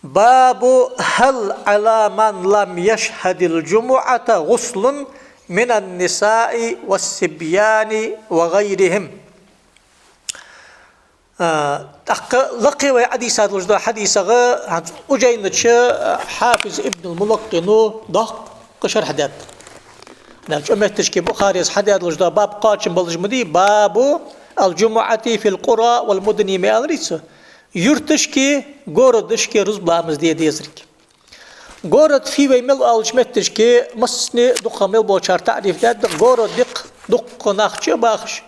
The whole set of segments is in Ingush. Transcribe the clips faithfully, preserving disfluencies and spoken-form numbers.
باب هل على من لم يشهد الجمعة غسل من النساء والصبيان وغيرهم. А, тӀаккха лакхе вай Ӏодийца долаш да хьадисагӀа, хӀанз укх жайна чу, а, Хьафиз Ибн ал-Мулаккъина доккха шархь даьд. Нах чӀоагӀа моттигашка Бухарес хьадаь долаш да баб кхоачам болаш ма дий, باب الجمعة في القرى والمدن ма аьларий цо. Юрташка, городашка рузба ламаз де дезарг. Город фуй вай мел оалача моттигашка массане дукха мел болчар таӀриф даьд, город дикх дукха нах чу а бахаш.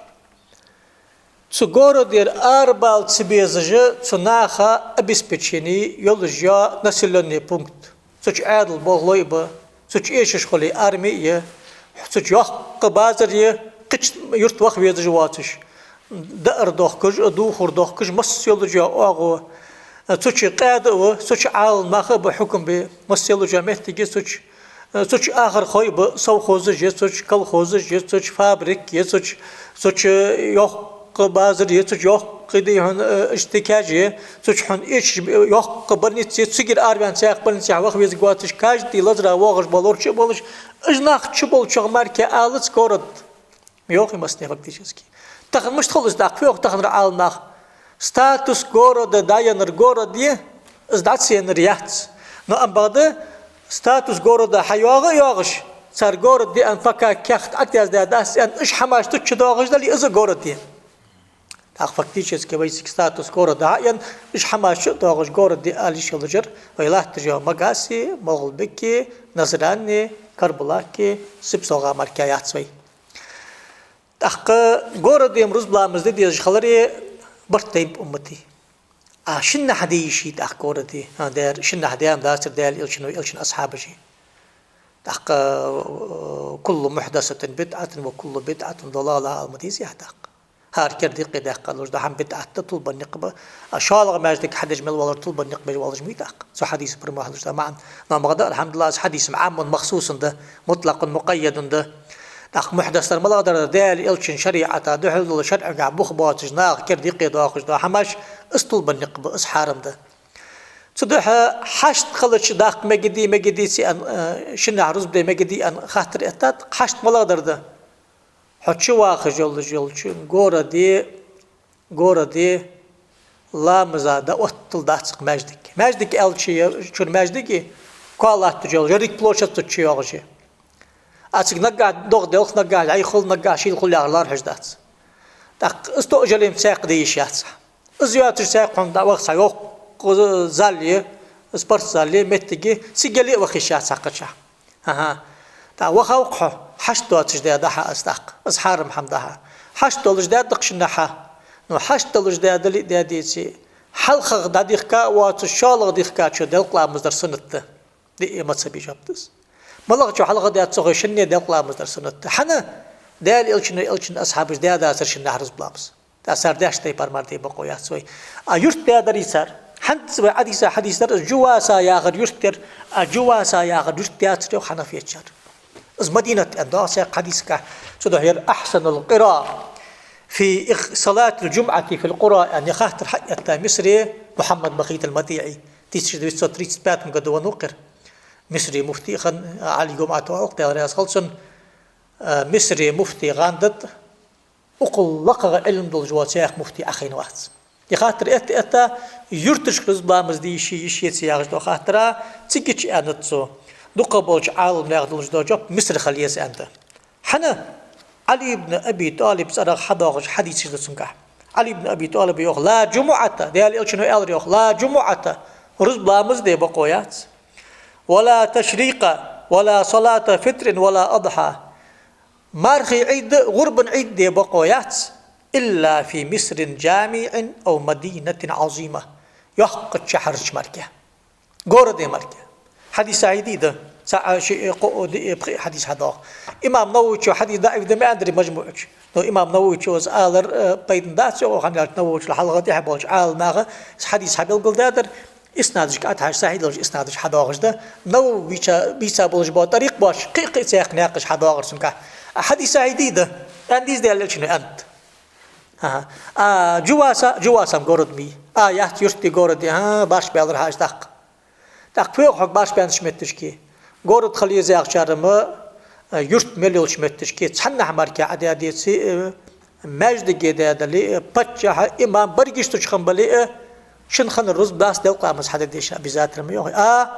Цу городера арабала ца безаш, цу наха обеспечени йолаш я населённый пункт. Цу чу Ӏаьдала болхлой а ба, цу чу эшаш хуле арми а я, цу чу йоккха базар я, кхыча юрта ваха везаш воацаш. Даар дохкаш а, дувхар дохкаш, масса йолаш я оагӀув. Цу чу къаьда а ва, цу чу Ӏаламнах а ба, хьукам бе, масса йолаш я моттиг я цу чу. Цу чу ахархой а ба, совхозаш я цу чу, колхозаш я цу чу, фабрик я цу чу, цу чу йоккха базар я цу чу, йоккха дий хьона, э, иштта каьж я, цу чу хьона эшаш йоккха больница я, цигара араваьнна цхьаькха больницехь ваха везарг воацаш, каждый лазара воагӀаш бола лорача а болаш, уж нах чу болчох мара-кх алац город. Йоах массане фактически. Тахан мишта хул из тӀаккха, йоах таханара Ӏаламнах? Статус города дӀаеннар город я, из дӀа ца еннар яц. Но ам бакъда статус города хьайоагӀа а йоагӀаш, цар город я аьнна пока кехат Ӏояздаь дац аьнна, уж хӀамаш цу чу доагӀаш дале, из а город я. ТӀаккха фактически вай цига статус города хьаенна, уж хӀамаш чу а доагӀаш город я ала йиш йолаш яр, вай латташ йола Магаси, МагӀалбики, Назрани, Карабулаки, Сипсо-ГӀа мара-кх яц вай. ТӀаккха городе-м рузба ламаз де дезаш хиларе барт тайнаб уммата. А шиннахьа де йиш йий тӀаккха городе? А, дера, шиннахьа де-м дацар Даьла Элчано а, Элчан асхьабаша а. ТӀаккха, э, كل محدثة بدعة وكل بدعة ضلالة ала ма дезий тӀаккха. ХӀара керда юкъе даьккха долаш да хӀама бидӀат да, тилбенна никъ ба. А шоллагӀа маьждиг хьадеш мел валар тилбенна никъ беш волаш ма вий тӀаккха. Цу хьадиса прямой хьалуш да маӀан. Но ма гӀада, алхьамдулиллахӀ, из хьадис Ӏаммун махсусан да, мутлакъун мукъаййадун да. ТӀаккха мухьдас дар малагӀа дар да? Даьла Элчан шариӀата духьал дола, шарӀагахь бух боацаш, наха керда юкъе доахаш дола хӀамаш, из тилбенна никъ ба, из хьарам да. Цудухьа хьашт хилча даккха мегаргдий, мегаргдеций аьнна, э, шиннахьа рузба де мегаргдий аьнна хаттар эттад, хьашт малагӀа дар да? Хьо чу вахаш йолаш йолча городе, городе ламаза дӀаоттал дац-кх маьждиг. Маьждиг аьлча, е чура маьждиг я, коа латташ йола еррига площадь цу чу йоагӀаш я. А цига наггахь догӀа делх, наггахь лай хул, наггахь шийла хул яхар лоархӀаш дац. ТӀаккха из тоъаш яле-м цхьаькха де йиш яц хьа. Из йоацаш цхьаькха хьона дӀаваха цхьа йоккха зал я, спортзал я, моттиг я, цига яле а ваха йиш яц хьа кхычахьа. ХӀа-хӀа. ТӀаккха вахав-кх хьо, хьашт доацаш даьд хьа из тӀаккха, из хьарам хӀама да хьа. Хьашт долаш даьд-кх шиннахьа. Ну, хьашт долаш даьдале а, даьдеций, хьалхагӀа дӀадихка а воацаш, шоллагӀа дихкачо делкъа ламаз дар суннат да. Диъе мазхӀаба жоп да из. МалагӀчо хьалха даьд ца хой, шинне делкъа ламаз дар суннат да. ХӀана? Даьла Элчано а, Элчан асхьабаша а даь дацар шиннахьа рузба ламаз. ТӀаккха цар даьча тайпара мара де бокъо яц вай. А юрт даьдар цар. ХӀанз вай Ӏодийца хьадис дар, из Джуваса яхар юрт яр, а Джуваса яхар юрт яцар, йоах хьанафечар. Из Мадинат аьнна доагӀа цхьаькха хьадисагахь. Цудухьа яр أحسن القرى في إخ-، صلاة الجمعة في القرى аьнна, ер хаттар хьаэтта Мисре Мухьаммад Бахит ал-МутӀиӀи. Тысяча девятьсот тридцать пятом году венна ва-кх ер. Мисре муфти хинна Ӏали ГумӀат оал-кх, Даьла раьза хилва цунна. Э, Мисре муфти гӀандат, укхул лакхагӀа Ӏилма долаш вола цхьаькха муфти Ӏохайна вац. Ер хаттар этта-этта, юрташка рузба ламаз де йиш йий, йиш яций яхаш дола хаттара, цигача аьннад цо, дукхагӀболча Ӏаламнаьха долаш дола жоп Мисра хила еза аьннад. ХӀана? Ӏали ибн Аби ТӀалиб цӀерагӀа хьадоагӀаш хьадисаш да цунгахь. Ӏали ибн Аби ТӀалиба йоах: لا جمعة, Даьла Элчано аьлар йоах, لا جمعة, рузба ламаз де бокъо яц. ولا تشريق, ولا صلاة فطر ولا أضحى. Мархий Ӏид а, гӀурбан Ӏид а де бокъо яц, إلا في مصر جامع أو مدينة عظيمة. Йоккхача шахьарча мара-кх. Городе мара-кх. Хьадис сахьихь дий да? Цхьаъ, шиъ, кхоъ, диъ, пхиъ хьадис хьадоагӀа. Имам Нававичо хьадис даӀиф да ма аьннадарий Мажмуъ чу. Но имам Нававичо из алар, э, пайдана дац, йоах, хӀана аьлча Нававичул хьалха тӀехьа болча Ӏаламнаха из хьадис хьабелгалдаьдар, иснадашка тӀехьа сахьихь долаш иснадаш хьадоагӀаш да. Нававича бийца болаш бола тӀарикъ боацаш, кхы-кхы цхьаькха наькъаш хьадоагӀар цунгахь. А хьадис сахьихь дий да? Аьнна дий из, Даьла Элчано аьннад. ХӀа-хӀа. А Джуваса, Джуваса-м город ма йий. А, яц, юрт я, город я, хӀа, башха баьлар хьа из тӀаккха. ТӀаккха фу йоах хьога башха баьннача моттигашка? Город хила еза яхачар-м, э, юрт мел йолча моттигашка, цхьаннахьа мара Ӏа даь деце а, э, маьждиге даь дале а, э, паччахьа, имам, берригаш тӀа чу хинна бале а, э, шун хана рузба дац делкъа ламаз хьаде дезаш обязательно ма йоах. А,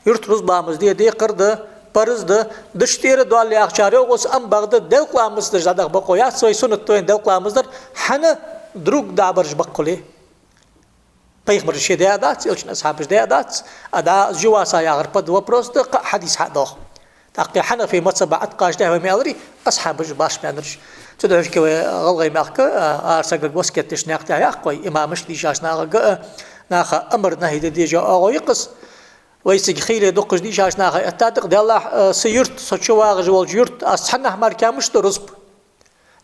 юрта рузба ламаз де декхар да, парз да, даш тӀера доал яхачар йоах, ам бакъда делкъа ламаз деш дӀадаха бокъо яц вай, суннат да вайна делкъа ламаз дар, хӀана, друг дӀабараш баккхале. Пайхамара ше даь а дац, элчан асхьабаша даь а дац, а да жуваса яхар под вопрос да, кхы а хьадис хьа а доагӀа. ТӀаккха хьанафи мазхӀаба Ӏаткъаш тӀехьа вай ма аьларий, асхьабаша башха баьннараш. Цудухьа-кх вай ГӀалгӀай мехка, а, ара сагага васкет деш наькъа тӀехьа яккха вай, имамашта, дийшача нахага а, наха амар-нахьи де деза оагӀув я-кх из. Вай цига хийла дукхача дийшача наха этта да-кх, деллахь, а, са юрт, со чувагӀаш волча юрта, аз цхьаннахьа мара мишта ду рузба.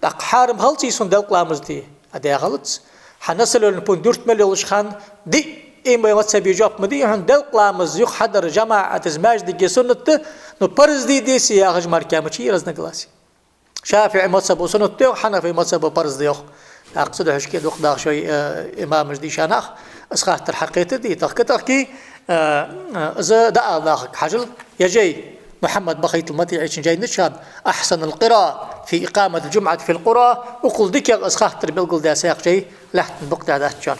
ТӀаккха хьарам хилаций сона делкъа ламаз де? А, де хилац. Хьа населённый пункт юрт мел йолча хана диъ имамий мазхӀаба жоп ма дий хьона, делкъа ламаз юха хьадар жамаӀатаца маьждиге суннат да, но парз дий, деций яхаш мара мичай разногласи. ШафиӀий мазхӀабо суннат да йоах, хьанафий мазхӀабо парз да йоах. ТӀаккха цудухьа-кх дукха даха шоай, э, имамаша дийша нах, аз хаттар хьакхетаде, тахка-тахка, э, э, из дӀаала нахага хьажал, ежей Мухьаммад Бахитал МутӀиӀий чун жайна чу «أحسن القراء في إقامة الجمعة في القرى», укхул дикагӀа аз хаттар белгалдаь сагӀа жай лаьттан букъ тӀа дац чун.